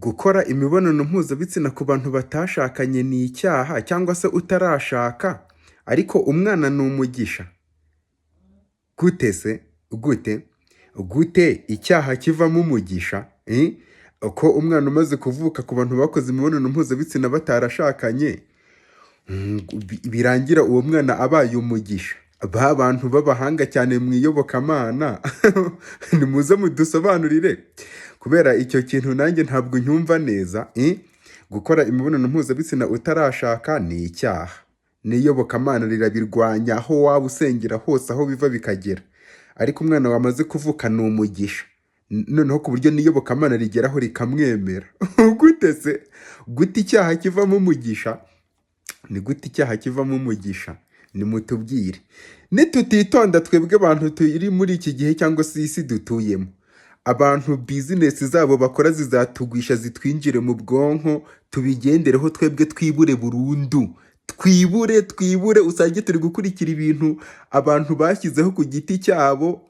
Gukora imibonano mpuzabitsina ku bantu batashakanye ni icyaha, cyangwa se utarashaka, ariko umwana ni umugisha. Gute se? Gute? Gute icyaha kivamo umugisha? Eh? Ko umwana umaze kuvuka ku bantu bakoze imibonano mpuzabitsina batarashakanye, birangira uwo mwana abaye umugisha. Ba bantu b'abahanga cyane mu iyobokamana, nimuze mudusobanurire, kubera icyo kintu nanjye ntabwo ncyumva neza. Eh? Gukora imibonano mpuzabitsina utarashaka ni icyaha, n'iyobokamana rirabirwanya aho waba usengera hose, aho biva bikagera. Ariko umwana wamaze kuvuka ni umugisha, noneho ku buryo n'iyobokamana rigeraho rikamwemera. Gute se? Gute icyaha kivamo umugisha? Ni gute icyaha kivamo umugisha? Nimutubwire. Nitutitonda twebwe abantu turi muri iki gihe cyangwa se isi dutuyemo, abantu bizinesi zabo bakora zizatugwisha, zitwinjire mu bwonko, tubigendereho, twebwe twibure burundu, twibure, twibure, usange turi gukurikira ibintu abantu bashyizeho ku giti cyabo,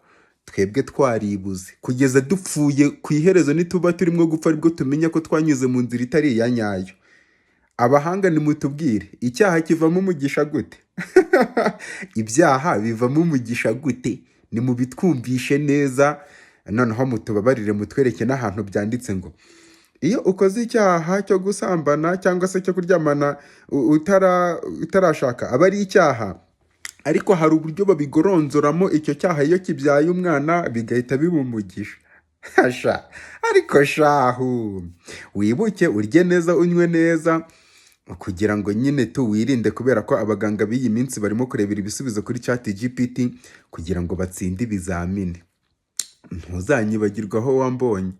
twebwe twaribuze kugeza dupfuye. Ku iherezo nituba turimo gupfa aribwo tumenya ko twanyuze mu nzira itari iya nyayo. Abahanga nimutubwire, icyaha kivamo umugisha gute? Ibyaha bivamo umugisha gute? Nimubitwumvishe neza, noneho mutubabarire mutwereke n'ahantu byanditse ngo iyo ukoze icyaha cyo gusambana cyangwa se cyo kuryamana utarashaka aba ari icyaha, ariko hari uburyo babigoronzoramo icyo cyaha, iyo kibyaye umwana bigahita biba umugisha. Hasha, ariko shahu wibuke urye neza, unywe neza, kugira ngo nyine tu wirinde, kubera ko abaganga b'iyi minsi barimo kurebera ibisubizo kuri Chat GPT kugira ngo batsinde ibizamini. Ntuzanyibagirwe aho wambonye.